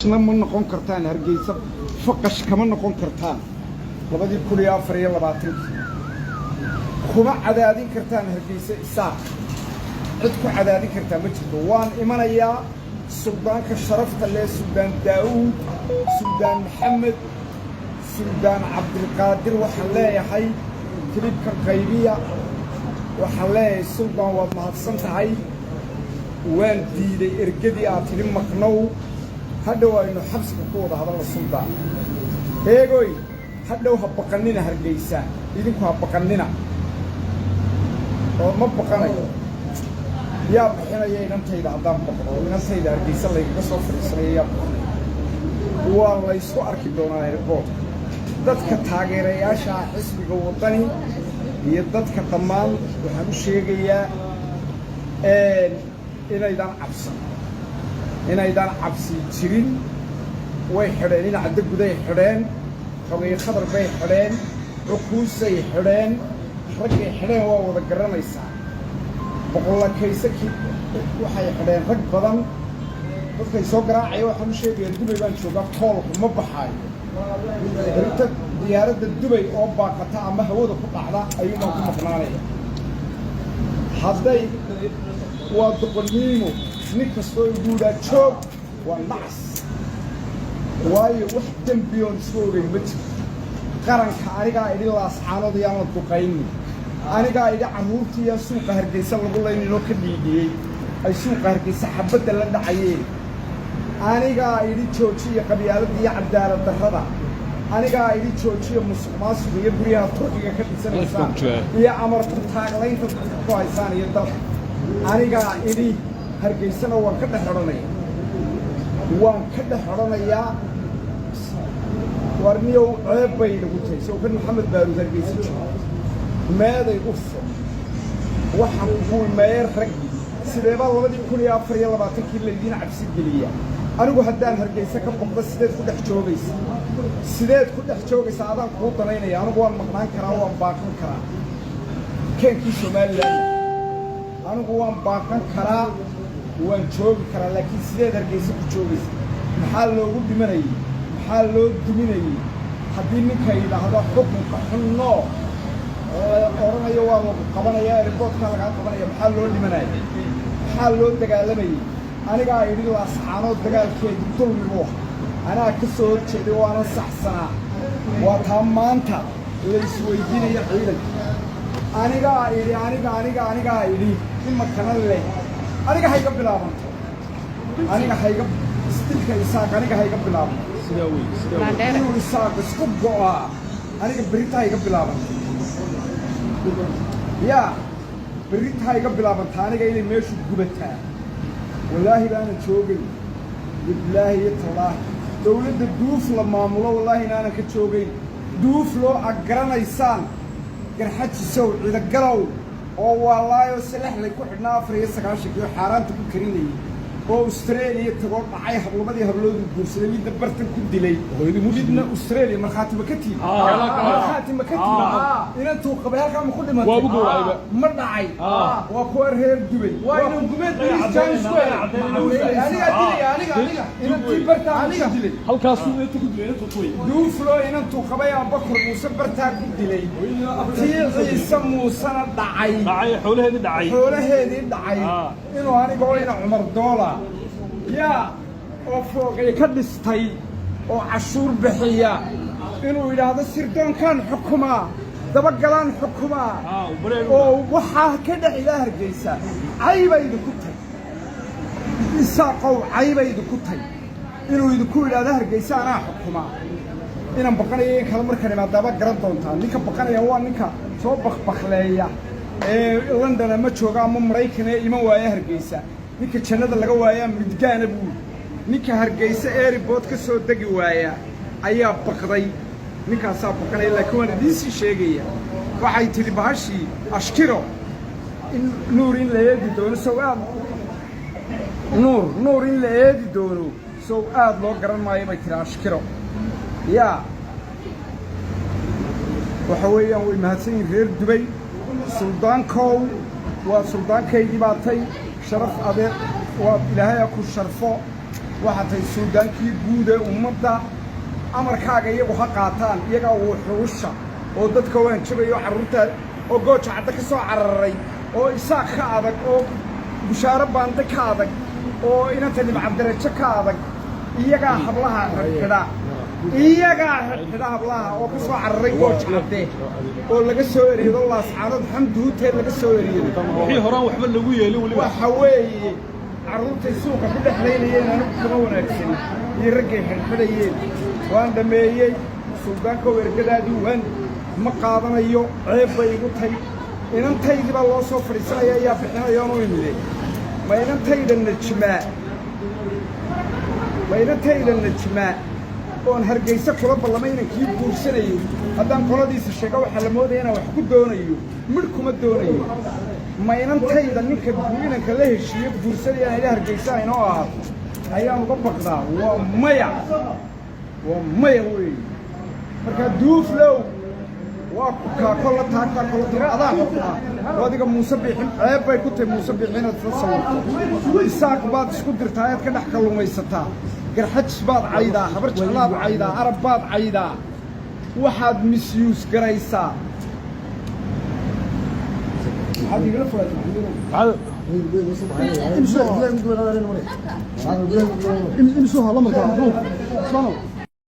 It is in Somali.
Na ma noqon kartaan Hargeysa, faqash kama noqon kartaan. 2024-kii kuma cadaadin kartaan Hargeysa Isaaq. Cid ku cadaadin kartaa ma jirto. Waan imanayaa. Suldaanka sharafta leh, Suldaan Daa'uud, Suldaan Maxamed, Suldaan Cabdilqaadir, waxaan leeyahay clip-ka qaybiya. Waxaan leeyahay, suldaan, waad mahadsan tahay. Waan diiday ergadii aad tidhi maqnow. Hadhow aynu xabsiga ku wada hadalla, suldaan. Eegoy, hadhow ha baqannina Hargeysa, idinku ha baqannina oo ma baqanayo. Yaa bixinaya inantayda haddaan baqdo? Inantayda Hargeysa laygaga soo fadhiisanaya yaa bixinaya? Waa laysku arki doonaa airport-ka. Dadka taageerayaasha xisbiga Waddani iyo dadka dhammaan waxaan u sheegayaa inaydaan cabsan, inaydaan cabsi jirin. Way xidheen dhinaca guday, xidheen Xogeeye Khadar bay xidheen, Cukuusay xidheen. Raggay xidheen waa wada garanaysaa. Boqollakaysakii waxay xidheen rag badan. Dadkay soo garaacaya waxaan u sheegayaa, Dubay baan joogaa, koolku ma baxaayo. Berito diyaaradda Dubay oo baaqata ama hawada ku dhacda ayuunbaan ku maqnaanaya. Hadday waa doqonniimo, nin kastoo igu yidhaa joog waa nacas, waayo wax dembiyoon isku ogeyn ma jirto. Qaranka anigaa idhi Laascaanood yaan la duqaynin, anigaa idhi carruurtiiyaan suuqa Hargeysa lagu layninoo ka dhiidhiyey ay suuqa Hargeysa xabadda la dhacayeen, anigaa idhi joojiya qabyaaladda iyo cadaalad darrada, anigaa idhi joojiya musuq maasuq iyo guryaha Turkiga ka dhisanaysaan iyo amar ku taaglaynta dadka ku haysaan iyo dalka. Anigaa idhi. Hargeysana waan ka dhex odhanaya, waan ka dhex odhanayaa. Warniyow, ceeb bay nagu tahay. Sawkan Maxamed Baaruud Hargeysa joogo meeday u fur. Waxaan kuwi meeye raggii sideebaa 2024-kii laydiin cabsi geliyaa? Anigu haddaan Hargeysa ka boqdo, sideed ku dhex joogaysa? Sideed ku dhex joogaysa? Adaan kuu danaynaya. Anigu waan maqnaan karaa, waan baaqan karaa. Keenkii Somaliland anigu waan baaqan karaa, waan joogi karaa, laakiin sideed Hargeysa ku joogaysa? Maxaa loogu dhimanayey? Maxaa loo duminayey? Haddii ninka yidhaahdo xukunka xunnoo odhanayo waa lagu qabanaya, airport-kaa lagaa qabanaya, maxaa loo dhimanayay? Maxaa loo dagaalamayey? Anigaa idhi Laascaanood dagaalkeedii dulmi buu ahaa. Anaa ka soo hor jeeday, waana saxsanaa. Waa taa maanta la isweydiinayo ciidanka. Anigaa idhi, aniga aniga anigaa idhi. Imakana leh, aniga hayga bilaabanto, aniga hayga isdilka Isaaq, aniga hayga bilaabanto inuu Isaaq isku go'aa. Aniga berita hayga bilaabanto, yaa berita hayga bilaabanta aniga inay meeshu gubataa. Wallaahi baanan joogayn, bilaahi iyo tallaahi. Dawladda duuf la maamulo, wallaahi inaanan ka joogayn. Duuf loo ag garanaysaan, Garxajisow, Cidagalow oo waalaayoo salexlay ku xidhnaa 94-kii oo xaaraanta ku karinayay oo Australia tagoo dhacay hablamadii habloodu guursaday, midna bartan ku dilay, midna Australia. Markhaati ma ka tihi? Markhaati ma ka tihi? Inantuu qabay halkaa ma ku dhimatay? Ma dhacay? Waa kuwa reer Dubay. Waa inuu gumeed bariis James Square. Aniga dilaya, aniga, aniga. Inantii bartaa ku dilay. Halkaasuu inta ku dilay, inta tuway. Duuflo inantuu qabay Abakar Muuse bartaa ku dilay, tii Ciise Muusena dhacay. Dhacay, xoolaheedii dhacay. Xoolaheedii dhacay. Inuu anigoo ina Cumar Doola yaa oo fooqay ka dhistay oo cashuur bixiya inuu yidhaahdo sirdoonkaan xukumaa, dabagalaan xukumaa oo waxaa ka dhex ilaa Hargeysa, caybay idinku tay. Isaaqow, caybay idinku tay inuu idinku yidhaahdo Hargeysa anaa xukumaa. Inaan baqanayo in kale markaan imaadaaba garan doontaa. Ninka baqanaya waa ninka soo bakbakleeya ee London ama jooga ama Maraykan ee iman waaya Hargeysa. Ninka jannada laga waayaa midgaana buu. Ninka Hargeysa airport ka soo degi waaya ayaa baqday, ninkaasaa baqanaya. Laakiin waan idiin sii sheegaya, waxay tidhi bahashii ashkiro in Nuur in la eedi doono sow aad Nuur, Nuur in la eedi doono sow aad loo garan maayo, bay tidhi ashkiro. Yaa waxa weeyaan, way mahadsan yihin reer Dubay. Suldaankow, waa suldaankaygii baa tay. Sharaf adeer, waa Ilaahay ha ku sharfo. Waxaad tahay suldaankii guud ee ummadda. Amarkaaga iyagu ha qaataan, iyagaa wuxuusha oo dadka waan jabayo, carruurta oo Gooja Cadda ka soo cararay, oo Isaaq ka adag, oo Bushaaro Baande ka adag, oo inanta Nimcabdarajo ka adag. Iyagaa hablaha xidhxidha, iyagaa xidhxidha hablaha oo ka soo cararay Gooja Cadde oo laga soo eriyado Laascaanood, Xamdi Huteed laga soo eriyaday. Wixii horaan waxba lagu yeelin weliba. Waxa weeye carruurtay suuqa ku dhexlaynayeen anigu kama wanaagsanin iyo raggay xidhxidhayeen. Waan dhammeeyey, suldaankow. Ergadaadii waan ma qaadanayo, ceeb bay igu tay. Inantaydii baa loo soo fadhiisanaya, ayaa bixinaya oonu imide. Ma inantayda Najmaa, ma inantayda Najmaa oon Hargayse kula ballamay inankii guursanayey? Haddaan qoladiisa sheego, waxaa la moodaya inaan wax ku doonayo. Midh kuma doonayo. Ma inantayda ninka inanka la heshiiyo guursanayaan ila Hargaysa aynoo ahaato ayaan uga baqdaa? Waa maya, waa maya weeye. Markaa Duuflow, waa ku kaa kolla taagtaa kolla tira adaa xukmaa oo adiga Muuse Biixin ceeb bay ku tahay. Muuse Biixin inaad isla sawirto, Isaaq baad isku dirtaa, ayaad ka dhex kalluumaysataa, Garxajis baad caydaa, Habar Jeclaad caydaa, Arab baad caydaa, waxaad misuse garaysaa. Maxaad igala fogaatay? Imsuha lambarka.